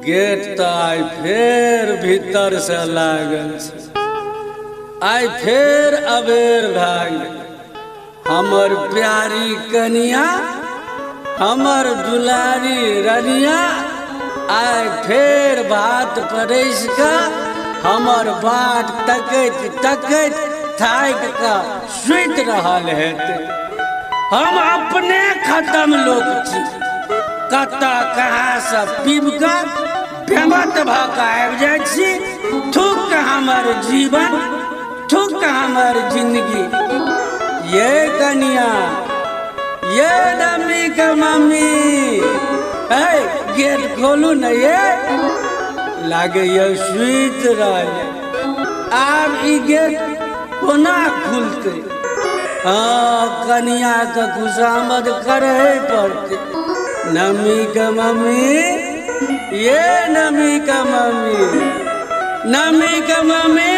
Gate तऽ आइ फेर भीतरसँ लागल छै। आइ फेर अबेर भए गेल। हमर प्यारी कनिया, हमर दुलारी रनिया आइ फेर भात परसि कऽ हमर बाट तकैत तकैत थाकि कऽ सुति रहल हेतै। हम अपने खत्म लोक छी। कतऽ कहाँसँ पीब कऽ बेमत भऽ कऽ आबि जाइ छी। थूक हमर जीवन, थूक हमर जिंदगी। ये कनिया, ये नमी के मम्मी, है गेट खोलू ने। ये लागैए सुति रहल। आब ई गेट कोना खुलतै? हँ, कनिया के खुशामद करहे पड़तै। नमी के मम्मी, ये नमी के मम्मी, नमी के मम्मी।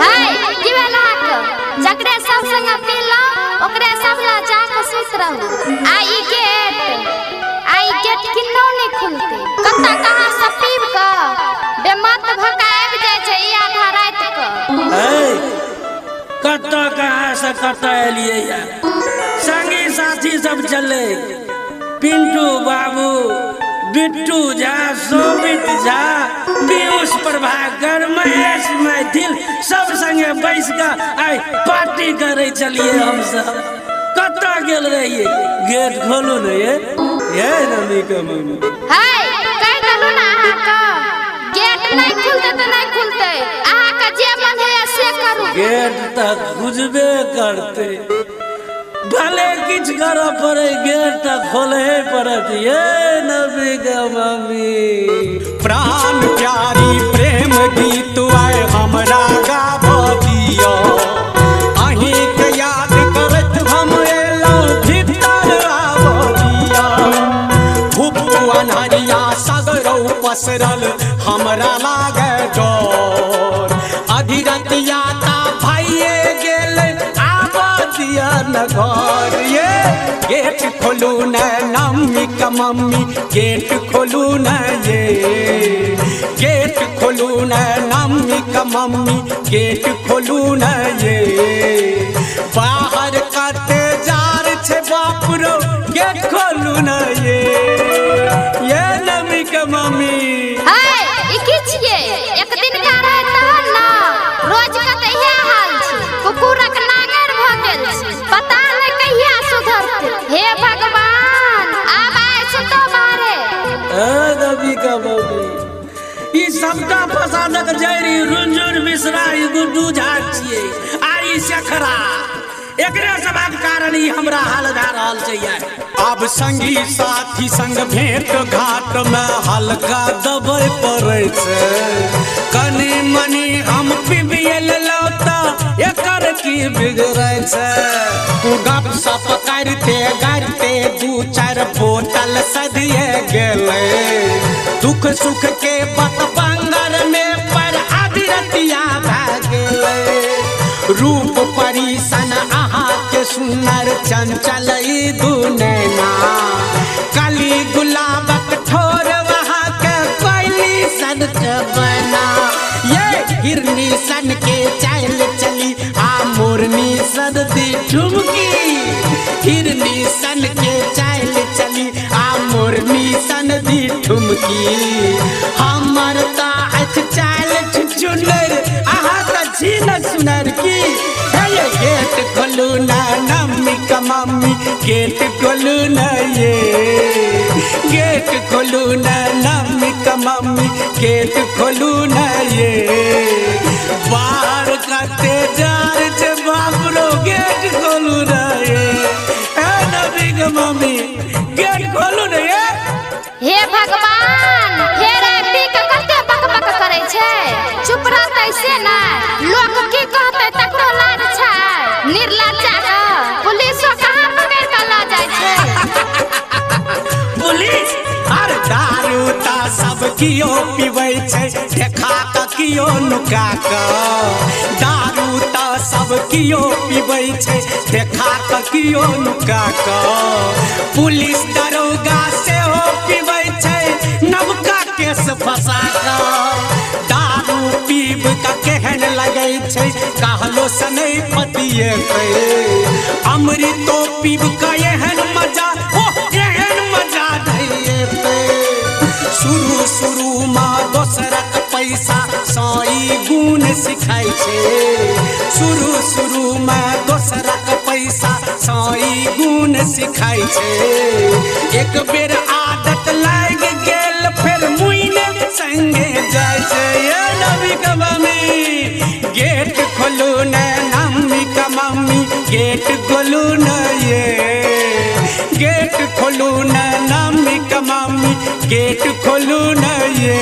है की भेल अहाँके? जकरे सब संगे पीलहुँ ओकरे सब लग जा कऽ सुति रहू। आ ई गेट, आ ई गेट किन्नौ नहि खुलतै। कतऽ कहाँ से पीब कऽ बेमत भऽ कऽ आबि जाइ छै ई आधा राति कऽ। है कतऽ कहाँ से कतऽ एलियै या? संगी साथी सब चलै, पिंटू बाबू, बिट्टू झा, शोभित झा, पीयूष प्रभाकर, महेश मैथिल, सब संगे बैस कऽ आइ पार्टी करै छलियै हमसब। कतऽ गेल रहियै? गेट खोलू ने ये, ये नमी के मम्मी। है कहि देलहुँ ने अहाँके, गेट नहि खुलतै तऽ नहि खुलतै। अहाँके जे मन होइए से करू। गेट तऽ खुजबे करतै, भले किछु करऽ पड़ै, गेट तऽ खोलहे पड़त। ये नबी के मम्मी। प्राण प्यारी प्रेम गीत आय हमरा गाबऽ दिअ। अहींके याद करैत हम एलहुँ, भीतर आबऽ दिअ। भूप अन्हरिया सगरौ पसरल, हमरा लागै डर। अधिरतिया ता भाइये गेल, आबऽ दिअ न घर। ये गेट खोलू न नम्मी के मम्मी, गेट खोलू न ये, गेट खोलू न नम्मी के मम्मी, गेट खोलू न ये। बाहर कते जार छै बाप रो, गेट खोलू न ये, ये नम्मी के मम्मी। है ई की छियै? एक दिन का रहै तहन न, रोज के तऽ इएह हाल छै। कुकुरक नांगरि भऽ गेल छै, पता नहि कहिया सुधरतै। हे भगवान, आब आइ सुतौ बाहरे। ए नबी के मम्मी, ई सबटा फसादक जड़ि रुंझुन मिश्रा, ई गुड्डू झा छियै आ ई शेखरा। एकरे सबक कारण ई हमरा हाल भए रहल छै यार। आब संगी साथी संग भेंट घाट में हल्का दबै पड़ै छै। कनी मनी हम पीबिए लेलहुँ तऽ एकर की बिगड़ै छै? गप सप करिते करिते दू चारि बोतल सधिए गेलै। दुख सुख के बात बंगर में पर अधरतिया भए गेलै। रूप परिसन अहाँके सुनर चंचल ई दू नैना, कली गुलाबक ठोर अहाँके कोयली सन के बना। ये हिरनी सन के चाल चली आ मोरनी सन दी ठुमकी। हिरनी सन के चाल चली आ मोरनी सन दी ठुमकी। हमर तऽ अछि चाल छुछुनर, अहाँ तऽ छी न सुनर की। हे ये गेट खोलू न नम्मी के मम्मी, गेट खोलू न ये, गेट खोलू न नम्मी के मम्मी, गेट खोलू न ये। बाहर कते जार छै बाप रो, गेट खोलू न ये, हे नम्मी के मम्मी, गेट खोलू न ये। हे भगवान, फेर आइ पी कऽ कते बकबक करै छै। चुप रहतै से नै, लोक की कहतै तकरो लाज छै। निर्लज्जा के पुलिसो कहाँ पकड़ि कऽ लऽ जाइ छै। पुलिस अरे दारू ता सब कियो पीबै छै, देखा कऽ कियो नुका कऽ। दारू ता सब कियो पीबै छै, देखा कऽ कियो नुका कऽ। पुलिस दरोगा सेहो पीबै छै, नवका केस फंसा कहलो से नहीं पतिएतै। अमृतो पीब के एहन मजा, ओ एहन मजा नहीं एतै। शुरू शुरू में दोसरक पैसा सई गुण सिखाइ छै। शुरू शुरू में दोसरक पैसा सई गुण सिखाइ छै। एक बेर आदत लागि गेल फेर मुइने संगे जाइ छै। ये नबी के मम्मी गेट खोलू ने, नम्मी के मम्मी गेट खोलू ने, ये गेट खोलू ने, नम्मी के मम्मी गेट खोलू ने, ये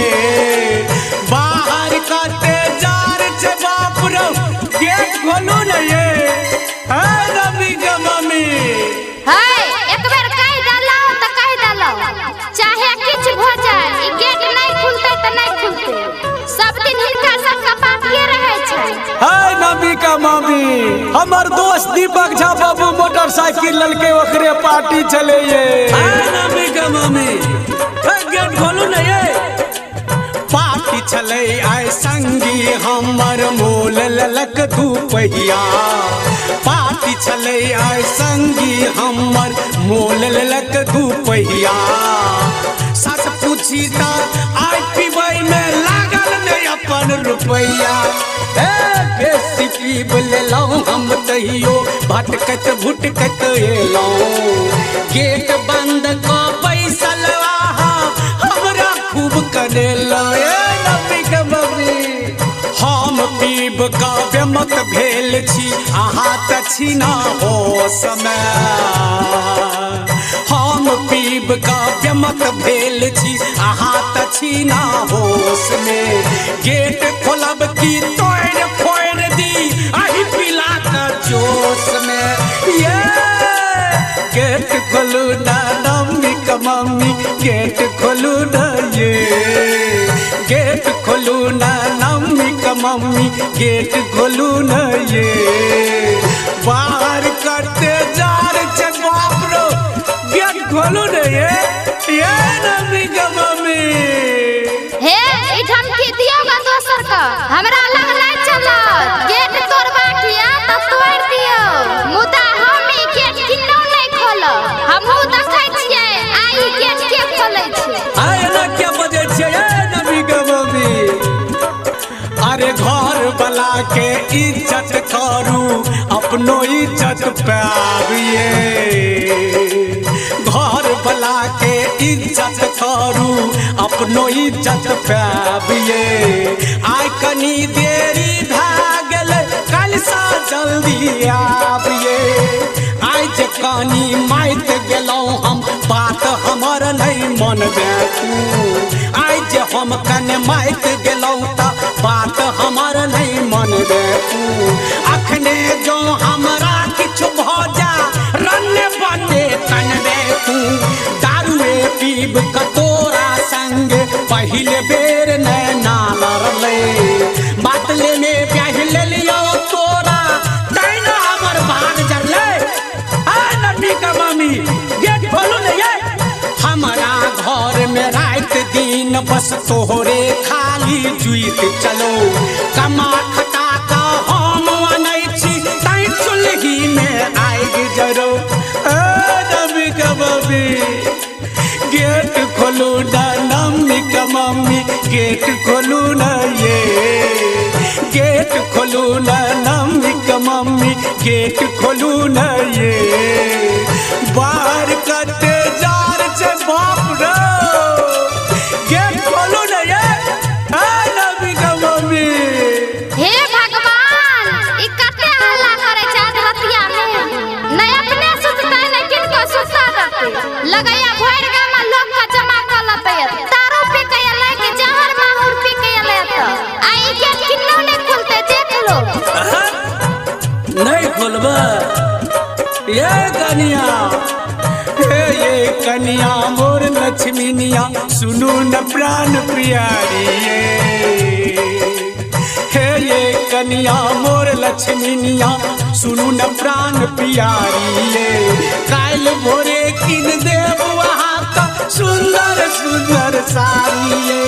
बाहर कते जार छै बाप रो, गेट खोलू ने, ये है नम्मी के मम्मी। है एक बेर कहि देलहुँ तऽ कहि देलहुँ, चाहे किछु भऽ जाय, ई गेट नहि खुलतै तऽ नहि खुलतै। सब दिन हिनका सबके पार्टिए रहै छै। हाय नबी का मामी, हमर दोस्त दीपक झा बाबू मोटरसाइकिल ललके, ओकरे पार्टी चले ये। हाय नबी के मम्मी, गेट खोलू ने ये। पार्टी छलै आइ संगी हमर मोल ललक दू पहिया। पार्टी छलै आइ संगी हमर मोल ललक दू पहिया। सच पूछी तऽ आइ पीबै में लागल नहि अपन रुपैया। हे बेसी पीब लेलहुँ हम तैयो भटकत भुटकत एलहुँ। गेट बंद कऽ बैसल आहा हमरा खूब कनेलहुँ। ए नबी के मम्मी, हम पीब कऽ बेमत भेल छी, अहाँ तऽ छी ना होश मे। हम पीब कऽ बेमत भेल छी, अहाँ तऽ छी ना होश मे। गेट खोलब की तोड़ि फोड़ि दी अहि पिला कऽ जोश मे। ये गेट खोलू ना नम्मी के मम्मी, गेट खोलू ना, ये गेट खोलू ना नम्मी के मम्मी, गेट खोलू ना, ये बाहर कते जार छै बाप रो, गेट खोलू ने, ये नम्मी के मम्मी। हे ई धमकी दियौ ग दोसर के, हमरा लग नहि चलत। गेट तोड़बाक या तऽ तोड़ि दियौ, मुदा हम ई गेट किन्नौ नहि खोलब। हमहूँ देखै छियै आइ ई गेट के खोलै छै। आइ एना किया बजै छियै ए नबी के मम्मी? अरे घर वाला के इज्जत करू, अपनो इज्जत पाबिए। घर वाला के इज्जत करू, अपनो इज्जत पाबिए। आइ कनी देरी भए गेलै, काल्हि जल्दी आबिए। आइ जे कनी माइत गेलहुँ हम, बात हमर नहि मनबे तू। आइ जे हम कने माइत गेलहुँ तऽ बात हमर नहि मनबे तू। अखने जो हमरा किछु भऽ जा, रन्ने बन्ने कनबे तू। दारुए पीब कऽ तोरा संग पहिल बेर नैना लड़लै। बातले मे ब्याहि लेलियौ तोरा, तैना हमर भाग जरलै। आ नबी के मम्मी गेट खोलू ने ये। हमरा घर में रात दिन बस तोहरे खाली जुइत चलो। कमा खटा कऽ हम अनै छी, तैं चुल्ही में आगि जरो। ए नबी के मम्मी गेट खोलू ना, नम्मी के मम्मी गेट खोलू ना, ये गेट खोलू ना, नम्मी के मम्मी गेट खोलू ना, ये बाहर कते जार छै बाप रो, गेट खोलू ना, ये नबी के मम्मी। हे भगवान, ई कते हल्ला करै छै अधरतिया में। नहि अपने सुततै नहि किनको सुता देतै। लगैया भरि गाम में लोक के जमा कऽ लेतै। दारू पी के एलै कि जहर माहुर पी के एलै तऽ आ ई गेट किन्नौ नहि खुलतै, देख लो। नहीं खोलबै ये कनिया। हे ये कनिया मोर लक्ष्मीनिया, सुनू न प्राण प्यारी ये। हे ये कनिया मोर लक्ष्मीनिया, सुनू न प्राण प्यारी ये। काल्हि भोरे किन देब अहाँ का सुंदर सुंदर साड़ी ये।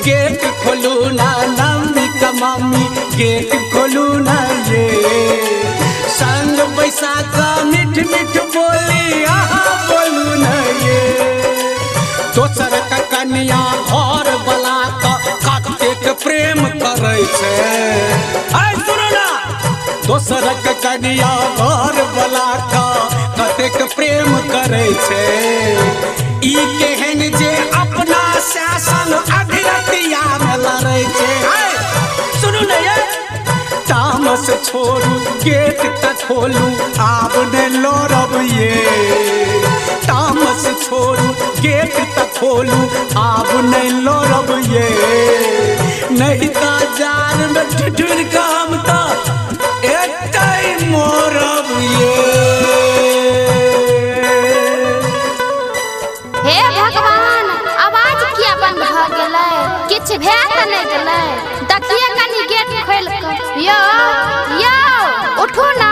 गेट खोलू ना नम्मी का का मामी गेट खोलू ना ये। संग बैसा का मीठ मीठ बोली आहा बोलू ना ये। दोसर का कन्या घर बला का कतेक प्रेम करै छै। आइ सुनू ना, दोसर का कन्या घर बला का कतेक प्रेम करै छै। ई केहन जे अपना शासन अधरतिया में लड़ै छै। आइ सुनू ना ये, तामस छोड़ू गेट त खोलू आब ने लड़ब ये। तामस छोड़ू गेट त खोलू आब नहीं लड़ब ये। नहीं त जान में ठिठुर के हम त एतै मरब ये। हे भगवान, आवाज किया बंद भऽ गेलै? किछु भए तऽ नहि गेलै? देखिए कनी गेट खोलि कऽ। यौ यौ, उठू ना।